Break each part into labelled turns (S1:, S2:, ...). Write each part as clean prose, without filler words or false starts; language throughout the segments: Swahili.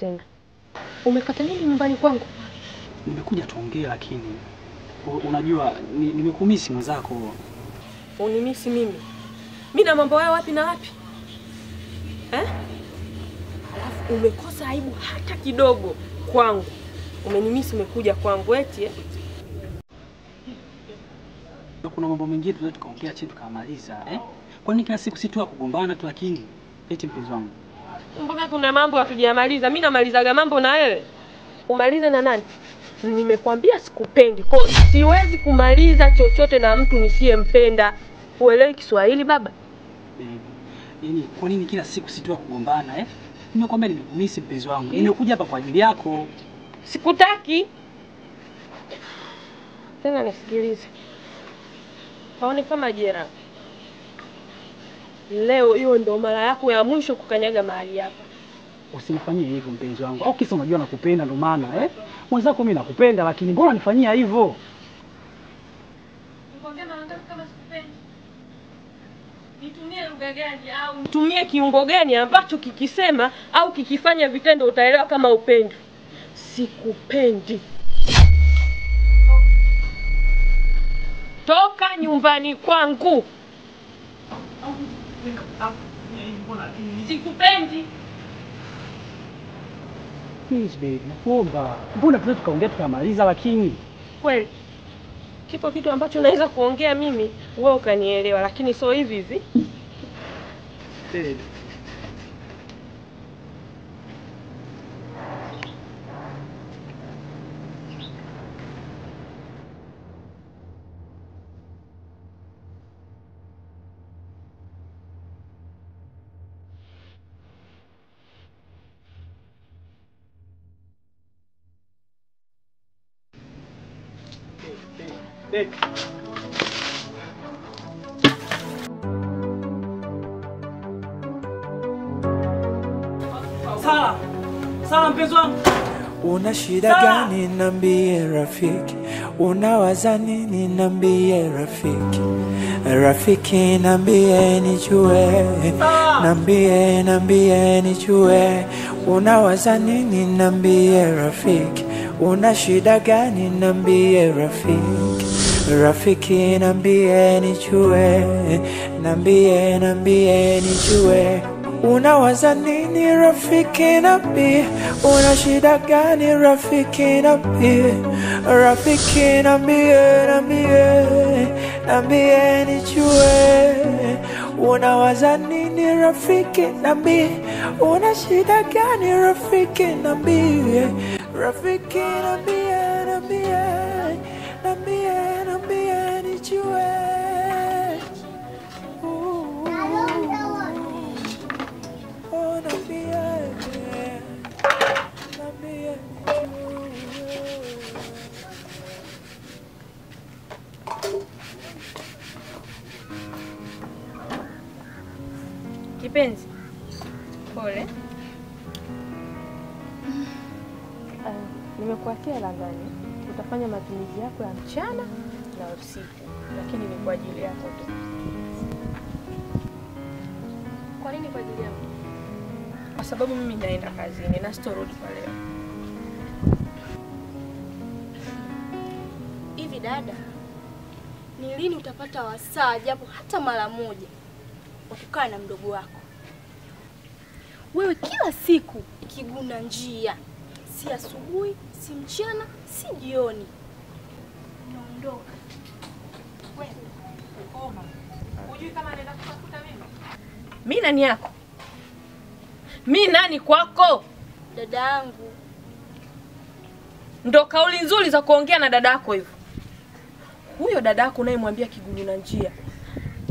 S1: tena. Umepata nini nyumbani kwangu?
S2: Nimekuja tuongee, lakini unajua nimekumisi mwenzako.
S1: Unimisi mimi? Mimi na mambo hayo wapi na wapi? Eh? Alafu umekosa aibu hata kidogo kwangu. Umenimisi, umekuja kwangu eti eh?
S2: Kuna mambo mengine tunaweza tukaongea chini tukamaliza, eh? Kwa nini kila siku si tu kugombana tu lakini eti mpenzi wangu?
S1: Mbona kuna mambo hatujamaliza? Mimi namalizaga mambo na wewe. Umalize na nani? Nimekwambia sikupendi. Kwa siwezi kumaliza chochote na mtu nisiyempenda. Uelewi Kiswahili baba?
S2: Yaani kwa nini kila siku si tu kugombana, eh? Nimekwambia nimekumisi mpenzi wangu. Nimekuja hapa kwa ajili yako.
S1: Sikutaki. Tena nisikilize. Paone kama jera. Leo hiyo ndio mara yako ya mwisho kukanyaga mahali hapa.
S2: Usinifanyie hivyo mpenzi wangu. Au kisa unajua nakupenda ndo maana, eh? Mwenzako mimi nakupenda lakini mbona nifanyia hivyo?
S1: Nikwambia mara ngapi kama sikupendi? Nitumie lugha gani au nitumie kiungo gani ambacho kikisema au kikifanya vitendo utaelewa kama upendi? Sikupendi. Toka nyumbani kwangu. Sikupendi.
S2: Please baby, nakuomba. Mbona tunaweza tukaongea tukamaliza lakini?
S1: Kweli. Kipo kitu ambacho naweza kuongea mimi, wewe ukanielewa, lakini sio hivi hivi.
S2: Baby. Hey. Sara, Sara mpenzi wangu.
S3: Una shida gani niambie rafiki? Unawaza nini niambie rafiki? Rafiki niambie nijue. Niambie, niambie nijue. Unawaza nini niambie rafiki? Una shida gani niambie rafiki? Rafiki niambie nijue. Niambie, niambie nijue. Unawaza nini rafiki niambie? Una shida gani rafiki niambie? Rafiki niambie, niambie, niambie nijue. Unawaza nini rafiki niambie? Una shida gani rafiki niambie? Rafiki niambie, niambie, niambie, niambie nijue. Oh, niambie, niambie nijue.
S1: Kipenzi, pole. Nimekuachia hela ndani. Utafanya matumizi yako ya mchana na usiku, lakini ni kwa ajili yako tu. Kwa nini kwa ajili yangu? Kwa sababu mimi naenda kazini na sitorudi kwa leo.
S4: Hivi dada, ni lini utapata wasaa japo hata mara moja wa kukaa na mdogo wako? Wewe kila siku kiguna njia. Si asubuhi, si mchana, si jioni. Naondoka.
S1: Wewe, koma. Hujui kama naenda kutafuta mimi? Mimi nani yako? Mimi nani kwako?
S4: Dada yangu.
S1: Ndo kauli nzuri za kuongea na dada yako hivyo. Huyo dada yako unayemwambia kigulu na njia,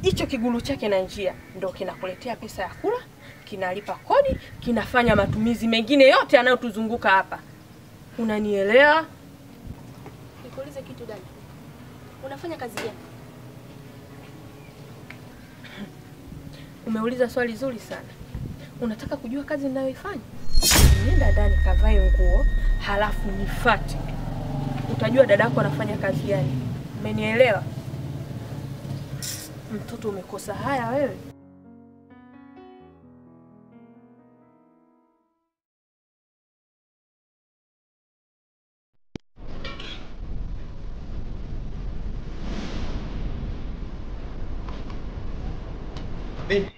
S1: hicho kigulu chake na njia ndo kinakuletea pesa ya kula, kinalipa kodi, kinafanya matumizi mengine yote yanayotuzunguka hapa. Unanielewa?
S4: Nikuulize kitu dada. Unafanya kazi gani?
S1: Umeuliza swali zuri sana. Unataka kujua kazi ninayoifanya? Nenda ndani kavae nguo, halafu nifuate. Utajua dadako anafanya kazi gani. Umenielewa? Mtoto umekosa haya wewe.
S5: Baby.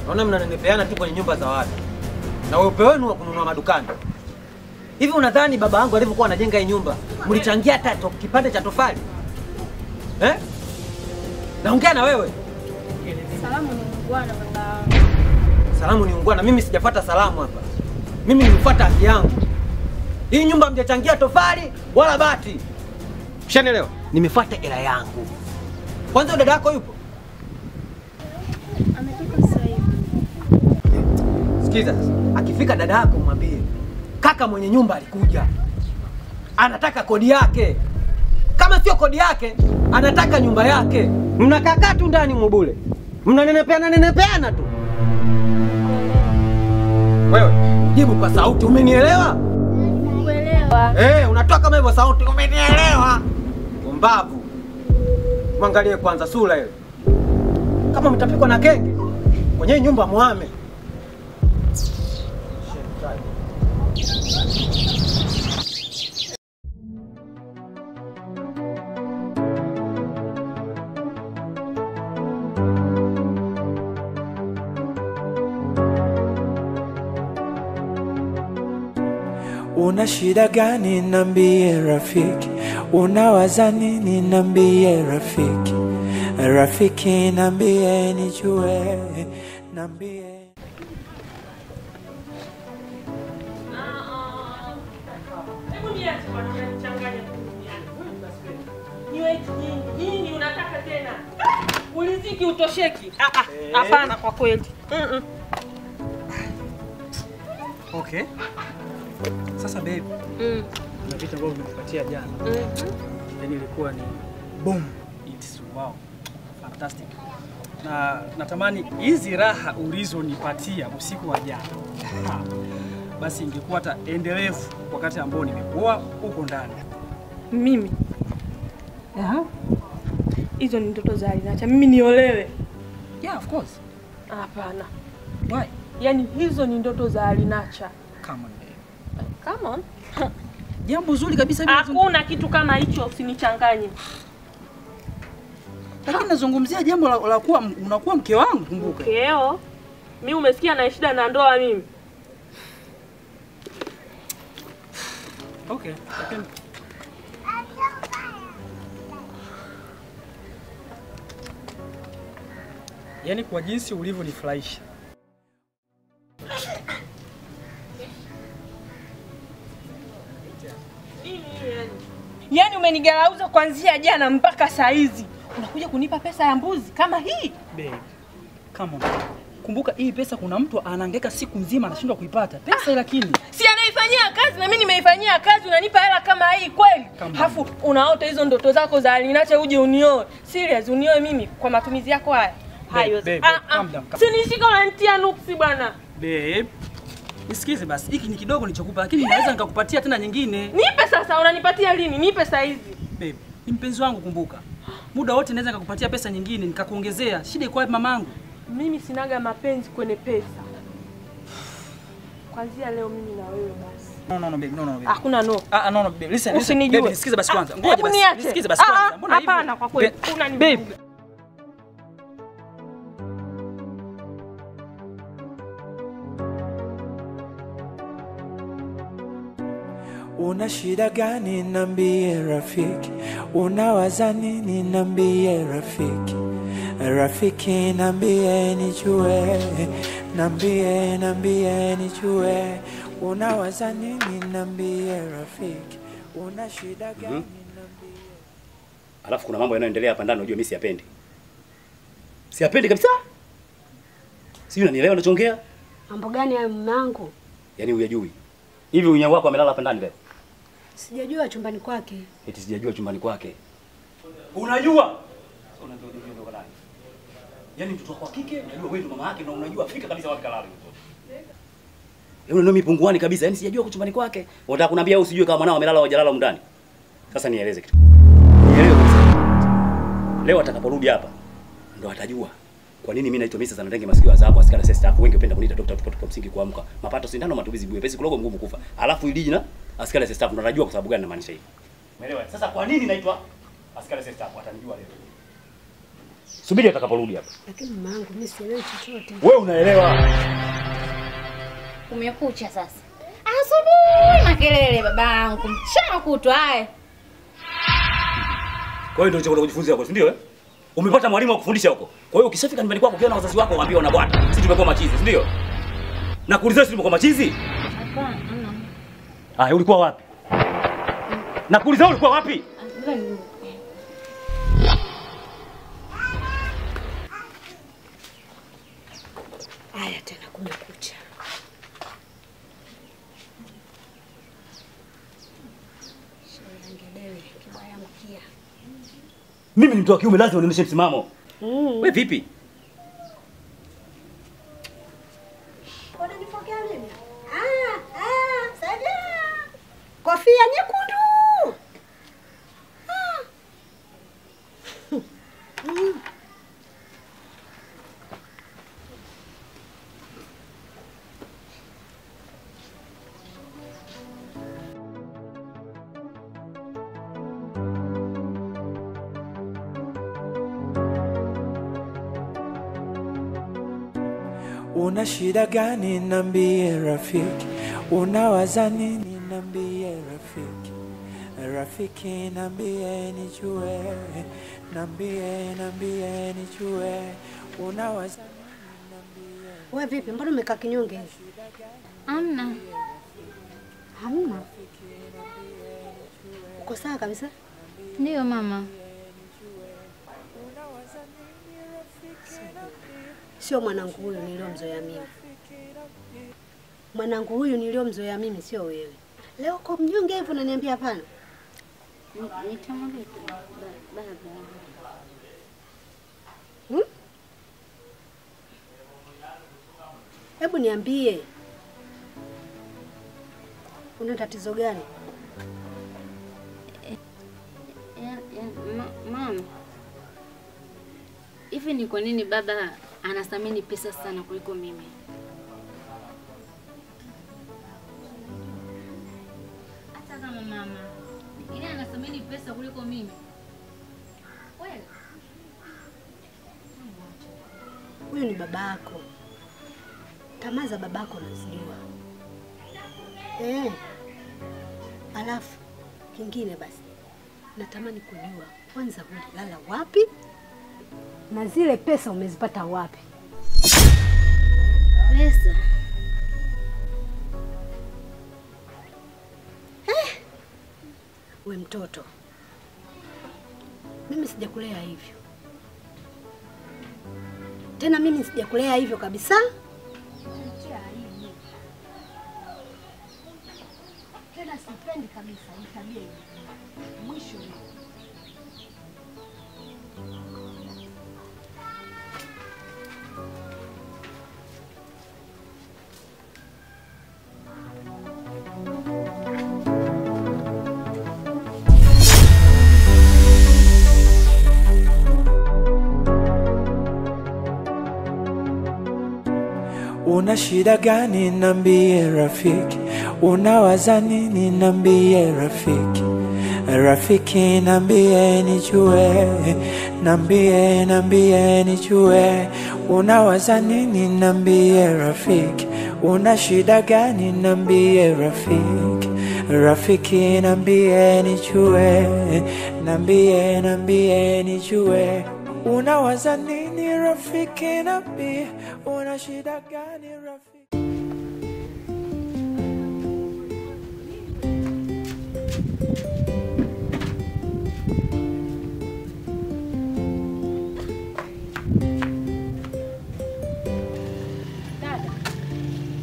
S5: Naona mnanenepeana tu kwenye nyumba za watu na weupe wenu wa kununua madukani. Hivi unadhani baba yangu alivyokuwa anajenga hii nyumba mlichangia hata kipande cha tofali? Eh? Naongea na wewe.
S4: Salamu ni ungwana baba.
S5: Salamu ni ungwana. Mimi sijafuata salamu hapa. Mimi nimefuata haki yangu. Hii nyumba mjachangia tofali wala bati. Ushanielewa? Nimefuata hela yangu. Kwanza dada yako yupo?
S4: Ametoka sasa hivi.
S5: Sikiza sasa. Akifika dada yako mwambie kaka mwenye nyumba alikuja. Anataka kodi yake. Kama sio kodi yake, anataka nyumba yake. Mnakaa tu ndani mubule. Mnanenepeana nenepeana tu. Wewe, jibu kwa sauti, umenielewa?
S4: Nimekuelewa.
S5: Unatoa kama hivyo sauti, umenielewa? Mbavu. Mwangalie kwanza sura ile. Kama mtapikwa na kenge, kwenye nyumba muame.
S3: Una shida gani niambie rafiki, unawaza nini niambie rafiki, rafiki niambie nijue, niambie.
S1: Hebu niache bwana, unanichanganya. Niwe nini unataka tena? Uliziki utosheki. Hapana kwa kweli.
S2: Okay. Sasa babe, kuna vitu ambavyo nimekupatia jana. Yaani ilikuwa ni boom, it's wow. Fantastic. Na natamani hizi raha ulizonipatia usiku wa jana. Basi ingekuwa hata endelevu wakati ambao nimekuwa huko ndani.
S1: Mimi. Hizo ni ndoto za Alinacha. Mimi niolewe.
S2: Yeah, of course.
S1: Hapana.
S2: Why?
S1: Yaani hizo ni ndoto za Alinacha.
S2: Come on babe.
S1: Come on.
S2: Jambo zuri kabisa.
S1: Hakuna kitu kama hicho, usinichanganye.
S2: Lakini nazungumzia jambo la kuwa unakuwa mke wangu, kumbuka.
S1: Mkeo? Mimi umesikia na shida na ndoa mimi.
S2: Okay. Lakini yaani kwa jinsi ulivyonifurahisha.
S1: Yaani umenigarauza kuanzia jana mpaka saa hizi. Unakuja kunipa pesa ya mbuzi kama hii?
S2: Babe, come on. Kumbuka hii pesa kuna mtu anahangaika siku nzima anashindwa kuipata. Pesa lakini
S1: si anaifanyia kazi na mimi nimeifanyia kazi, unanipa hela kama hii kweli? Hafu unaota hizo ndoto zako za Alinacha uje unioe. Serious, unioe mimi kwa matumizi yako haya? Hayo. Sinishika unanitia nuksi bwana.
S2: Babe, nisikize basi, hiki ni kidogo nilichokupa lakini naweza nikakupatia tena nyingine.
S1: Nipe sasa, unanipatia lini? Nipe saa hizi.
S2: Babe, ni mpenzi wangu kumbuka. Muda wote naweza nikakupatia pesa nyingine nikakuongezea. Shida iko wapi mamangu?
S1: Mimi sinaga mapenzi kwenye pesa. Kuanzia leo mimi na wewe basi.
S2: No no no babe, no no babe.
S1: Hakuna no.
S2: No no babe, listen, listen. Babe, nisikize basi kwanza. Ngoja basi. Nisikize basi kwanza. Mbona hivi?
S1: Hapana kwa kweli.
S2: Babe.
S3: Una shida gani niambie rafiki, unawaza nini niambie rafiki, rafiki niambie nijue, niambie niambie nijue, unawaza nini niambie rafiki, una shida gani niambie.
S6: Alafu kuna mambo yanayoendelea hapa ndani unajua mimi siyapendi. Siyapendi kabisa. Sijui unanielewa ninachoongea?
S7: Mambo gani hayo mume wangu?
S6: Yaani huyajui. Hivi unyau wako amelala hapa ndani leo?
S7: Sijajua chumbani kwake.
S6: Eti sijajua chumbani kwake. Unajua? Sasa unajua ndio kalala. Yaani mtoto wako wa kike, unajua wewe ndo mama yake na unajua fika kabisa wapi kalala mtoto. Yule ndio mipunguani kabisa. Yaani sijajua chumbani kwake. Unataka kuniambia wewe usijue kama mwanao amelala au hajalala huko ndani? Sasa nieleze kitu. Nielewe kabisa. Leo atakaporudi hapa ndo atajua. Kwa nini mimi naitwa Mr. Zanatenge masikio ya dhahabu askari sasa staff wengi hupenda kuniita Dr. Tupo msingi kuamka. Mapato sindano matumizi bure pesa kulogo ngumu kufa. Alafu ili jina askari staff ndo anajua kwa sababu gani namaanisha hivi. Umeelewa? Sasa kwa nini naitwa Askari sasa hapo atanijua leo. Subiri atakaporudi hapa.
S7: Lakini mume wangu mimi sielewi chochote.
S6: Wewe unaelewa.
S8: Umekucha sasa. Asubuhi makelele babangu, mchana kutwa haya.
S6: Kwa hiyo ndio ulichokuja kujifunzia huko, si ndio eh? Umepata mwalimu wa kufundisha huko. Kwa hiyo ukishafika nyumbani kwako ukiona wazazi wako waambie wana bwana, sisi tumekuwa machizi, si ndio? Na kuuliza sisi tumekuwa machizi?
S8: Hapana.
S6: Ah, ulikuwa wapi? Na kuuliza ulikuwa wapi?
S7: Haya tena kumekucha.
S6: Mimi ni mtu wa kiume lazima nionyeshe msimamo. Wewe vipi?
S7: Unanipokea mimi? Sada. Kofia nyekundu.
S3: Una shida gani niambie rafiki, unawaza nini niambie rafiki, rafiki niambie nijue, niambie niambie nijue, unawaza nini niambie.
S7: Wewe vipi, mbona umekaa kinyonge hivi?
S8: Hamna.
S7: Hamna? Uko sawa kabisa?
S8: Ndio mama.
S7: Sio mwanangu huyu niliyomzoea mimi. Mwanangu huyu niliyomzoea mimi sio wewe. Leo uko mnyonge hivyo unaniambia hapana?
S8: Nitamwambia baba.
S7: Hebu niambie. Una tatizo gani?
S8: Mama. Hivi ni kwa nini baba anathamini pesa sana kuliko mimi? Hata kama mama, yeye anathamini pesa kuliko mimi. Kweli?
S7: Huyu ni babako. Tamaa za babako unazijua. Alafu kingine basi. Natamani kujua kwanza ulilala wapi? Na zile pesa umezipata wapi?
S8: Pesa?
S7: We mtoto, mimi sijakulea hivyo. Tena mimi sijakulea hivyo kabisa. Tena sipendi kabisa hii tabia hii. Mwisho.
S3: Una shida gani niambie rafiki, unawaza nini niambie rafiki, rafiki niambie nijue, niambie niambie nijue, unawaza nini niambie rafiki, una shida gani niambie rafiki, rafiki niambie nijue, niambie niambie nijue, unawaza nini rafiki niambie, una shida gani rafiki.
S4: Dada,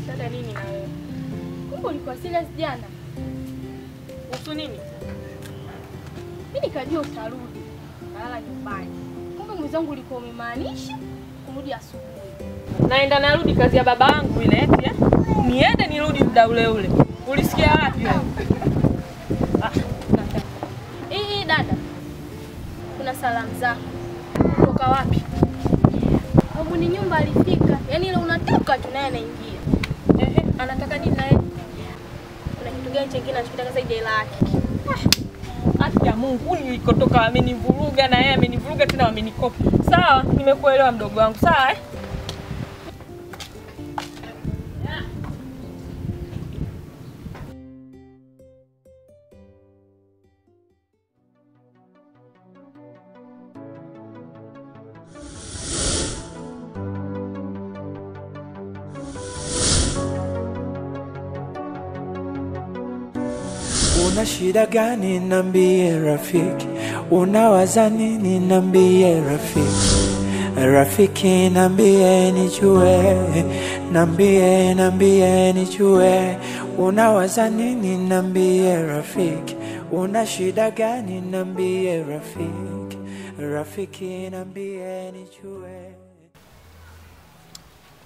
S4: dada nini na wewe? Kumbe ulikuwa serious jana.
S1: Kuhusu nini?
S4: Mimi nikajua utarudi. Nalala nyumbani. Kumbe mwenzangu ulikuwa umemaanisha kurudi asubuhi.
S1: Naenda narudi kazi ya babangu ile eti eh? Niende nirudi muda ule ule. Ulisikia wapi wewe?
S4: Hii dada. Kuna salamu zako.
S1: Kutoka wapi?
S4: Babu ni nyumba alifika. Yaani ile unatoka tu naye anaingia.
S1: Ehe, anataka nini naye?
S4: Kuna kitu gani chengine anachotaka zaidi ya hela yake?
S1: Haki ya Mungu nilikotoka wamenivuruga na yeye amenivuruga tena wamenikopa. Sawa, nimekuelewa mdogo wangu. Sawa eh?
S3: Una shida gani niambie rafiki, unawaza nini niambie rafiki, rafiki niambie nijue, niambie niambie nijue, unawaza nini niambie rafiki, una shida gani niambie rafiki, rafiki niambie nijue.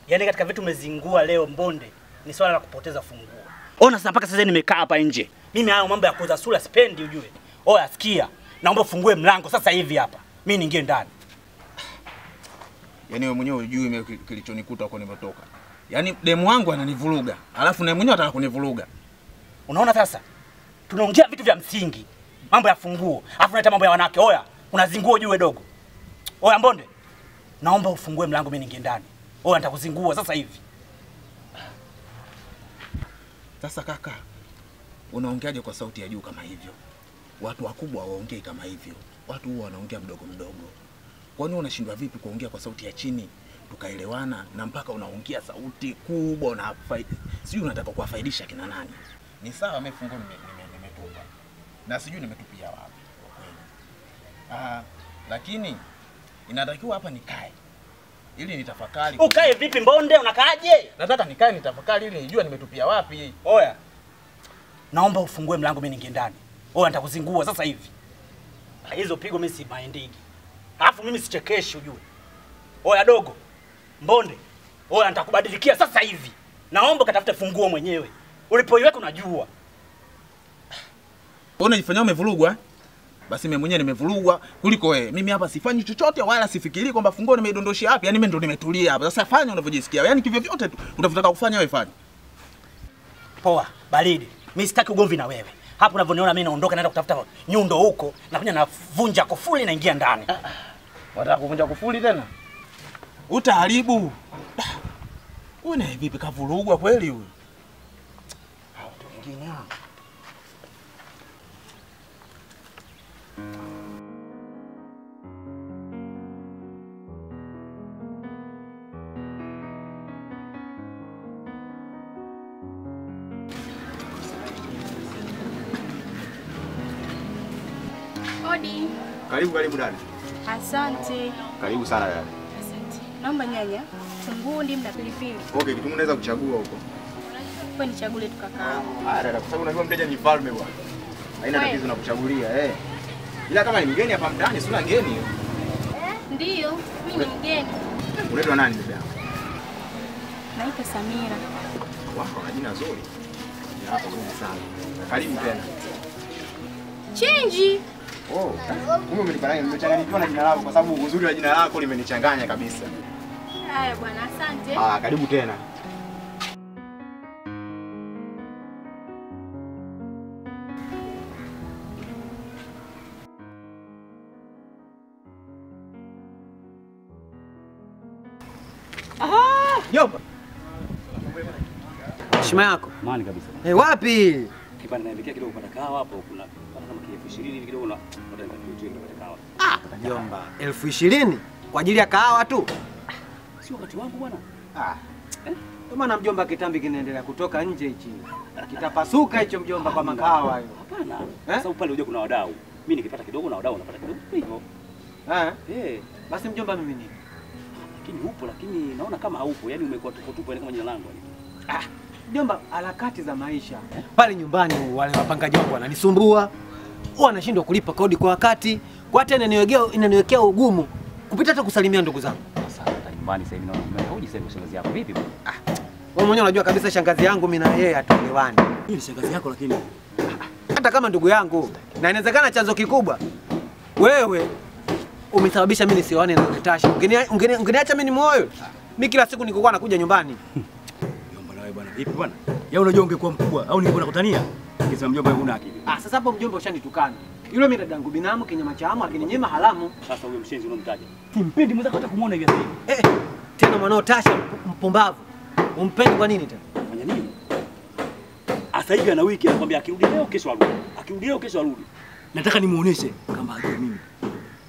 S6: Yaani katika vitu umezingua leo Mbonde ni swala la kupoteza funguo. Ona sasa mpaka sasa nimekaa hapa nje. Mimi hayo mambo ya kuuza sura sipendi ujue. Oya sikia, naomba ufungue mlango sasa hivi hapa. Mimi niingie ndani.
S9: Yaani wewe mwenyewe hujui mimi kilichonikuta huko nimetoka. Yaani demu wangu ananivuruga, alafu naye mwenyewe anataka kunivuruga.
S6: Unaona sasa? Tunaongea vitu vya msingi. Mambo ya funguo, alafu unaleta mambo ya wanawake. Oya, unazingua ujue dogo. Oya Mbonde, naomba ufungue mlango mimi niingie ndani. Oya nitakuzingua sasa hivi.
S9: Sasa kaka, unaongeaje kwa sauti ya juu kama hivyo? Watu wakubwa waongei kama hivyo. Watu huwa wanaongea mdogo mdogo. Kwani unashindwa vipi kuongea kwa sauti ya chini tukaelewana, na mpaka unaongea sauti kubwa na sijui unataka kuwafaidisha kina nani? Ni sawa mimi funguo nimetupa. Na sijui nimetupia wapi kwa kweli. Lakini inatakiwa hapa nikae ili nitafakari.
S6: Ukae vipi Mbonde, unakaaje?
S9: Nataka nikae nitafakari ili nijue nimetupia wapi.
S6: Oya, naomba ufungue mlango mimi niingie ndani. Oya nitakuzingua sasa hivi. Hizo pigo mimi si maindigi. Alafu mimi sichekeshi ujue. Oya dogo, Mbonde, oya nitakubadilikia sasa hivi. Naomba katafute funguo mwenyewe. Ulipoiweka unajua.
S9: Wewe unajifanyia umevurugwa? Basi mimi mwenyewe nimevurugwa kuliko wewe. Mimi hapa sifanyi chochote wala sifikiri kwamba funguo nimeidondoshia wapi. Yaani mimi ndo nimetulia hapa. Sasa fanya unavyojisikia. Yaani kivyo vyote tu unavyotaka kufanya wewe fanya.
S6: Poa, baridi. Mimi sitaki ugomvi na wewe. Hapo unavyoniona mimi naondoka naenda kutafuta nyundo huko, nakuja navunja kufuli naingia ndani.
S9: Unataka kuvunja kufuli tena? Utaharibu. Wewe na vipi kavurugwa kweli huyu? Hao watu wengine hao.
S4: Odi.
S10: Karibu karibu dada.
S4: Asante.
S10: Karibu sana dada.
S4: Asante. Naomba nyanya, kitunguu, ndimu na pilipili.
S10: Okay, kitunguu unaweza kuchagua huko.
S4: Kwa nichagulie tu kaka.
S10: Ah dada, kwa sababu unajua mteja ni mfalme bwana. Haina tatizo na kuchagulia eh. Ila kama ni mgeni hapa mtaani, si una mgeni?
S4: Ndio, mimi ni mgeni.
S10: Unaitwa nani dada?
S4: Naitwa Samira.
S10: Wako na jina zuri. Jina lako zuri sana. Karibu tena.
S4: Chenji.
S10: Oh, kumbe umenibarani, nimechanganyikiwa na jina lako kwa sababu uzuri wa jina lako limenichanganya kabisa.
S4: Haya bwana, asante.
S10: Ah, karibu tena.
S5: Ah, jomba. Heshima yako.
S6: Amani kabisa.
S5: Eh, wapi?
S6: Kipande naelekea kidogo kupata kahawa hapo kuna kama 20,000 hivi kidogo na kupata kahawa.
S5: Ah, jomba, 20,000 kwa ajili ya kahawa tu?
S6: Sio wakati wangu bwana.
S5: Ah. Ndio maana mjomba kitambi kinaendelea kutoka nje hichi. Kitapasuka hicho mjomba kwa makahawa hayo.
S6: Hapana. Sababu pale unajua kuna wadau. Mimi nikipata kidogo na wadau wanapata kidogo hivyo.
S5: Eh?
S6: Eh.
S5: Basi mjomba mimi ni.
S6: Lakini upo, lakini naona kama haupo. Yaani umekuwa tupo tupo, yani kama jina langu yani.
S5: Ah, mjomba, harakati za maisha. Pale nyumbani wale wapangaji wangu wananisumbua. Wanashindwa kulipa kodi kwa wakati. Kwa hata inaniwekea ugumu kupita hata kusalimia ndugu zangu.
S6: Sasa hata nyumbani sasa hivi naona huji sasa shangazi yako vipi bwana?
S5: Ah, wewe mwenyewe unajua kabisa shangazi yangu mimi na yeye hatuelewani.
S6: Mimi ni shangazi yako lakini
S5: hata kama ndugu yangu, na inawezekana chanzo kikubwa wewe umesababisha mimi nisioane na Natasha. Ungeniacha mimi ni moyo. Mimi kila siku nilikuwa nakuja nyumbani.
S6: Mjomba na wewe bwana vipi bwana? Yeye unajua ungekuwa mkubwa au ningekuwa nakutania? Ningesema mjomba huna akili.
S5: Ah, sasa hapo mjomba ushanitukana. Yule mimi dadangu binamu kinyama cha amu akininyima halamu.
S6: Sasa huyo mshenzi unomtaja. Simpendi mwenzako hata kumuona hivi sasa hivi.
S5: Tena mwanao Tasha mpumbavu. Umpendi kwa nini tena?
S6: Fanya nini? Sasa hivi ana wiki anakuambia akirudi leo kesho arudi. Akirudi leo kesho arudi. Nataka nimuoneshe kama ajue mimi.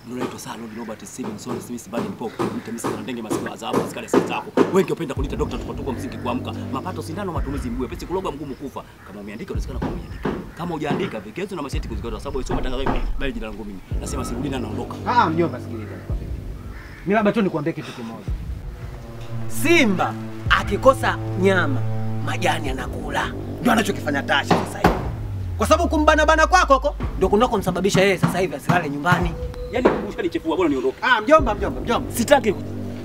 S6: Ndio naitwa Sir Lord Robert Stevenson Smith Baden Powell. Mtemisi na ndenge masikio adhabu askari sasa zako. Wengi wapenda kuniita doctor tuko msingi kuamka. Mapato sindano matumizi mguu. Pesa kuloga mgumu kufa. Kama umeandika unawezekana kama umeandika. Kama hujaandika vigezo na masharti kuzikata sababu sio matangazo hivi. Bali jina langu mimi. Nasema sirudi na naondoka.
S5: Ah, mjomba sikiliza nikwambie. Mimi labda tu nikwambie kitu kimoja. Simba akikosa nyama majani anakula. Ndio anachokifanya Tasha sasa hivi. Kwa sababu kumbana bana kwako huko ndio kunakomsababisha yeye sasa hivi asilale nyumbani.
S6: Yaani ushanichefua bwana niondoke.
S5: Ah, mjomba.
S6: Sitaki.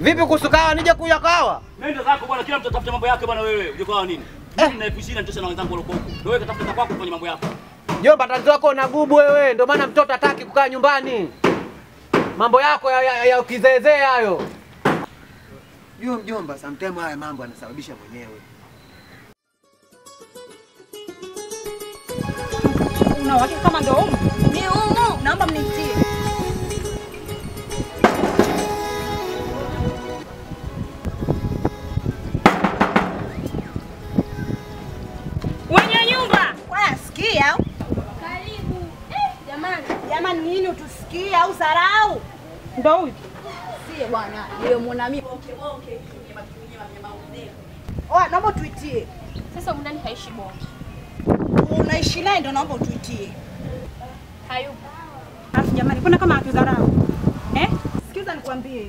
S5: Vipi kuhusu kahawa nije kunywa kahawa?
S6: Nenda zako bwana, kila mtu atafuta mambo yake bwana wewe. Uje kwa nini? Mimi na 20,000 nitosha na wenzangu waloko huko. Ndio wewe katafuta kwako kufanya mambo yako.
S5: Mjomba, tatizo lako na gubu wewe, ndio maana mtoto hataki kukaa nyumbani. Mambo yako ya ukizeezee hayo. Yule mjomba sometimes haya mambo anasababisha mwenyewe.
S11: Una uhakika kama ndio umu? Ni umu, naomba mnitie. Wenye nyumba,
S7: wanasikia?
S4: Karibu. Jamani,
S7: jamani nini utusikie au sarau?
S11: Ndio huyu.
S7: Sie bwana, nilimuona mimi. Okay. Oh, naomba tuitie.
S4: Sasa mnani haishi bonge.
S7: Unaishi naye ndio naomba utuitie.
S4: Hayupo.
S11: Alafu jamani, mbona kama hatudharau? Eh?
S7: Sikiza nikwambie.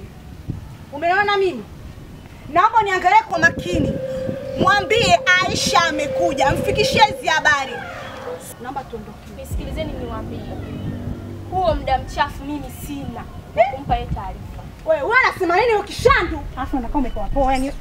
S7: Umeona mimi? Naomba niangalie kwa makini. Mwambie Aisha amekuja, mfikishie hizi habari.
S4: Naomba tuondoke. Nisikilizeni niwaambie. Huo muda mchafu mimi sina. Kumpa yeye taarifa.
S7: Wewe unasema nini ukishandu?
S11: Alafu unakaa umepoa poa yani.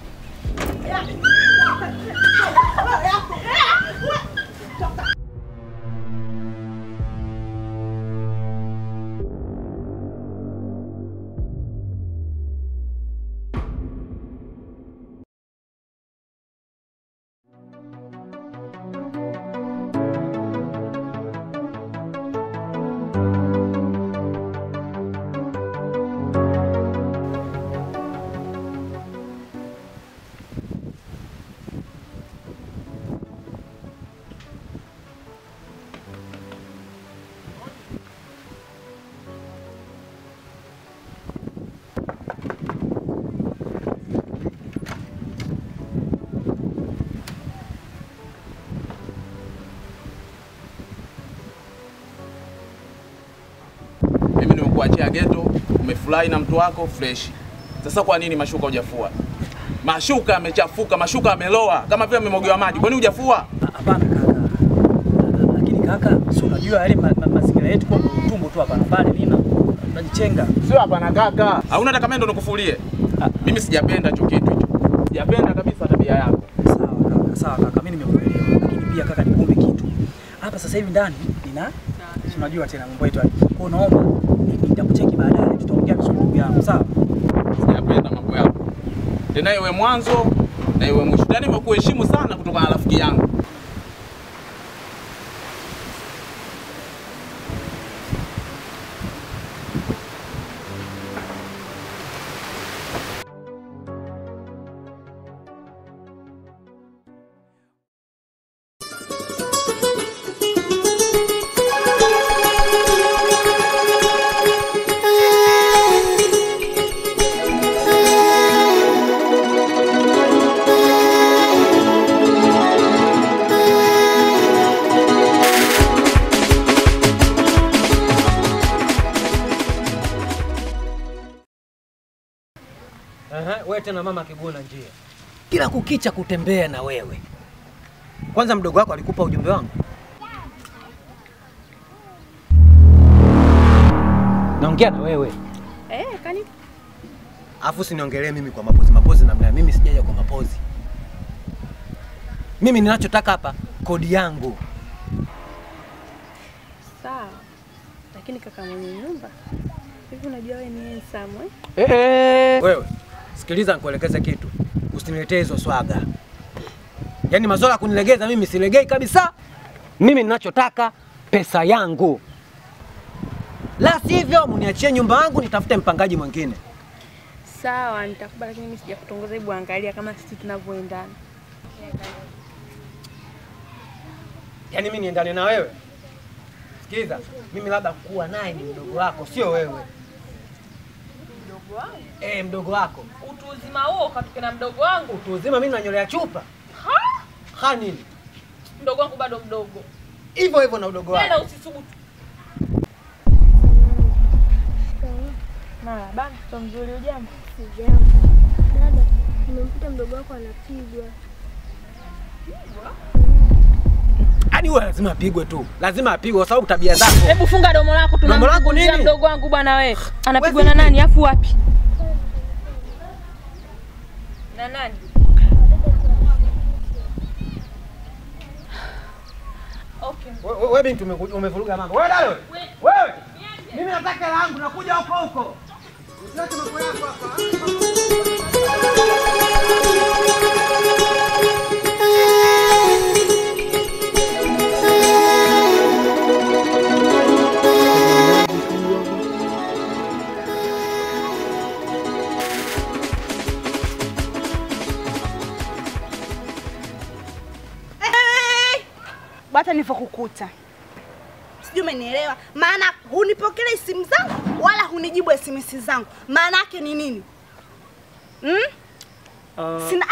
S9: Kuachia ghetto, umefurahi na mtu wako fresh. Sasa kwa nini mashuka hujafua? Mashuka amechafuka, mashuka ameloa kama vile amemwagiwa maji. Kwa nini hujafua?
S2: Hapana kaka. Lakini kaka, si unajua yale mazingira yetu kwa utumbo tu hapa na pale nina tunajichenga.
S9: Sio hapana kaka. Hauna hata kama ndo nikufulie. Mimi sijapenda hicho kitu hicho. Sijapenda kabisa tabia yako.
S2: Sawa kaka, sawa kaka, mimi nimekuelewa. Lakini pia kaka nikumbe kitu. Hapa sasa hivi ndani nina si unajua tena mambo yetu. Kwa naomba nitakucheki baadaye, tutaongea vizuri ndugu yangu, sawa?
S9: Sijapenda mambo yako. Tena iwe mwanzo na iwe mwisho. Yaani nimekuheshimu sana kutokana na rafiki yangu.
S5: Wewe tena mama akiguna njia. Kila kukicha kutembea na wewe. Kwanza mdogo wako alikupa ujumbe wangu? Naongea na wewe.
S1: Kani?
S5: Afu usiniongelee mimi kwa mapozi. Mapozi namna mimi sijaja kwa mapozi. Mimi ninachotaka hapa kodi yangu.
S1: Sawa. Lakini kaka mwenye nyumba, hivi unajua wewe ni handsome eh?
S5: Wewe sikiliza nikuelekeze kitu. Usiniletee hizo swaga. Yaani mazola kunilegeza mimi silegei kabisa. Mimi ninachotaka pesa yangu. La sivyo mniachie nyumba yangu nitafute mpangaji mwingine.
S1: Sawa, nitakubali lakini mimi sijakutongoza. Hebu angalia kama sisi tunavyoendana.
S5: Yaani mimi niendane na wewe? Sikiza, mimi labda kuwa naye ni mdogo wako, sio wewe.
S1: Mdogo wangu?
S5: Eh, mdogo wako.
S1: Utu uzima huo ukatoke na mdogo wangu?
S5: Utu uzima mimi nanyolea chupa.
S1: Ha?
S5: Ha nini?
S1: Mdogo wangu bado mdogo.
S5: Hivyo hivyo na udogo wako.
S1: Tena usisubutu. Mara bana, mtoto mzuri hujambo?
S4: Sijambo. Dada, nimemkuta mdogo wako anapigwa.
S1: Pigwa?
S5: Yaani wewe lazima apigwe tu. Lazima apigwe kwa sababu tabia zako.
S1: Hebu funga domo lako tu.
S5: Domo lako nini?
S1: Mdogo wangu bwana wewe. Anapigwa na nani? Afu wapi? Na nani? Okay.
S5: Wewe binti umevuruga mambo. Wewe dada wewe. Wewe. Mimi nataka hela yangu nakuja huko huko. Usiache mambo yako hapa.
S7: Bata nilipokukuta. Sijui umenielewa. Maana hunipokelei simu zangu wala hunijibu SMS zangu. Maana yake ni nini? Sina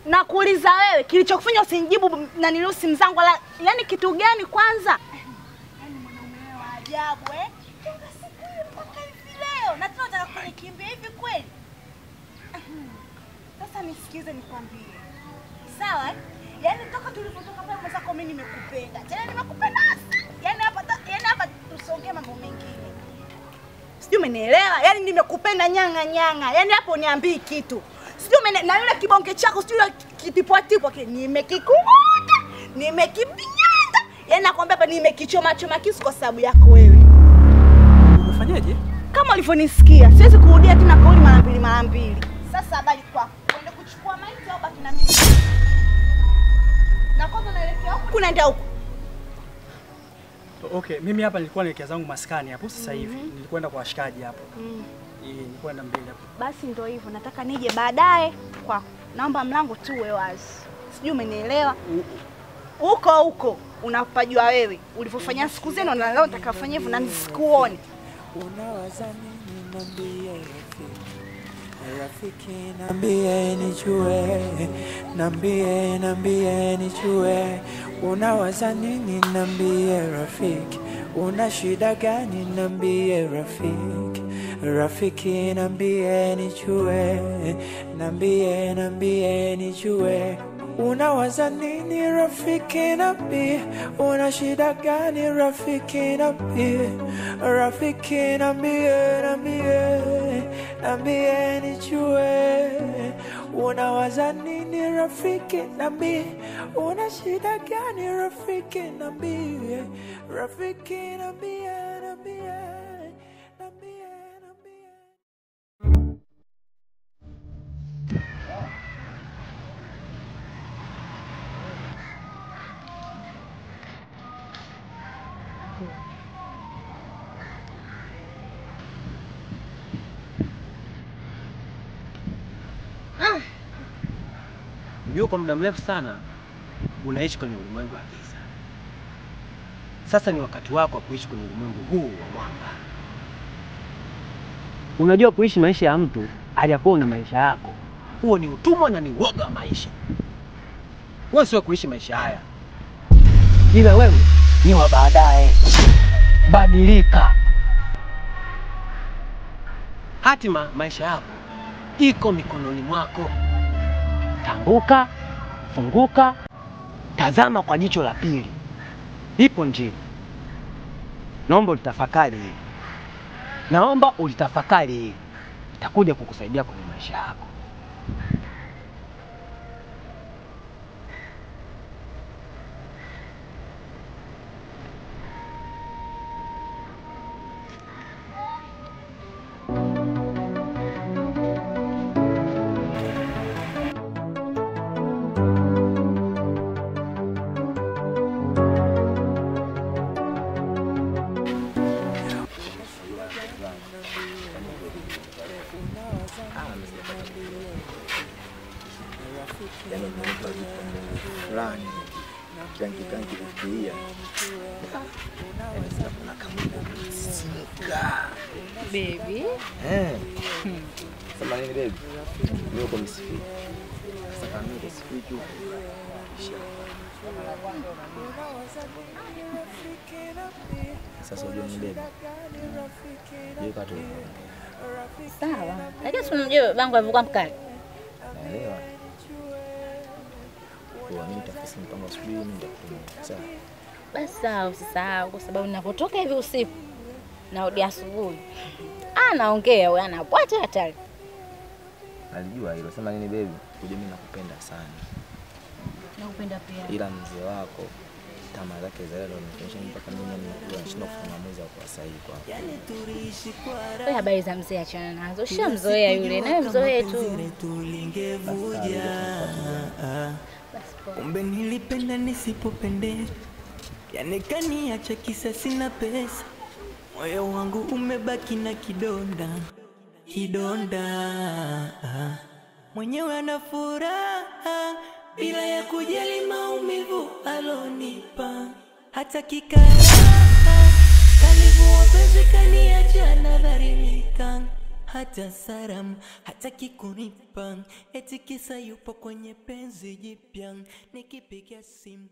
S7: nakuuliza wewe kilichokufanya usinijibu na nilio simu zangu wala yani kitu gani kwanza? Yaani mwanaume wewe wa ajabu eh? Toka siku hiyo mpaka hivi leo na tena unataka kunikimbia hivi kweli? Sasa nisikize nikwambie. Sawa eh? Yaani toka tulipotoka pale mwenzako mimi nimekupenda. Tena nimekupenda sana. Yaani hapa tusongee mambo mengine. Sijui umenielewa? Yaani nimekupenda nyanga nyanga. Yaani hapo niambii kitu. Sijui na yule kibonge chako sijui yule kitipwa tipwa kile nimekikuta, nimekipinyata. Yaani nakwambia hapa nimekichoma choma kisu kwa sababu yako wewe.
S2: Umefanyaje?
S7: Kama ulivyonisikia, siwezi kurudia tena kauli mara mbili mara mbili. Sasa habari kwako. Uende kuchukua maiti au baki na mimi? Na kwanza naelekea huku naenda huku.
S2: Okay, mimi hapa nilikuwa naelekea zangu maskani hapo sasa hivi. Nilikwenda kwa washikaji hapo. Nilikuwa naenda mbele hapo.
S7: Basi ndio hivyo, nataka nije baadaye kwako. Naomba mlango tu uwe wazi. Sijui umenielewa? Huko huko unapajua wewe. Ulivyofanya siku zenu na leo nitakafanya hivyo na nisikuone.
S3: Unawaza nini niambie rafiki? Rafiki niambie nijue, niambie niambie nijue. Unawaza nini niambie rafiki? Una shida gani niambie rafiki? Rafiki niambie nijue, niambie niambie nijue. Unawaza nini rafiki niambie? Una shida gani rafiki niambie? Rafiki niambie niambie niambie nijue. Unawaza nini rafiki niambie? Una shida gani rafiki niambie? Rafiki niambie niambie niambie niambie.
S5: Unajua kwa muda mrefu sana unaishi kwenye ulimwengu wa giza. Sasa ni wakati wako wa kuishi kwenye ulimwengu huu wa mwanga. Unajua kuishi maisha ya mtu aliyakuwa na maisha yako, huo ni utumwa na ni uoga wa maisha. Wewe sio kuishi maisha haya, ila wewe ni wa baadaye. Badilika. Hatima maisha yako iko mikononi mwako. Tambuka, funguka, tazama kwa jicho la pili. Ipo njia. Naomba ulitafakari hili. Naomba ulitafakari hili. Itakuja kukusaidia kwenye maisha yako.
S10: Kila nikikaa nikifikiria. Yaani kuna kama msisimka.
S8: Baby.
S10: Sema nini baby? Mimi uko msifiki. Sasa kama mimi sifiki huko. Sasa unajua ni baby. Yeye katu.
S8: Sawa. Lakini si unajua babangu alivyokuwa mkali.
S10: Naelewa. Kwa mimi nitafisi mpango asubuhi mimi nitakutumia. Sawa.
S8: Basi sawa, usisahau kwa sababu ninapotoka hivi usiku narudi asubuhi. Anaongea wewe anapata hatari.
S10: Nalijua hilo. Sema nini baby? Unajua mimi nakupenda sana.
S8: Nakupenda pia.
S10: Ila mzee wako tamaa zake za leo nimekuonyesha mpaka mimi nimekuwa nashindwa kufanya maamuzi kwa sahihi kwako.
S8: Wewe habari za mzee achana nazo. Ushamzoea yule, naye mzoee tu.
S3: Kumbe nilipenda nisipopendeza. Yani kaniacha kisa sina pesa. Moyo wangu umebaki na kidonda. Kidonda. Mwenyewe ana furaha bila ya kujali maumivu alonipa. Hata kikaraha kalivu wapenzi kaniacha nadhalilika. Hata saram hata kikunipa eti kisa yupo kwenye penzi jipya. Nikipiga simu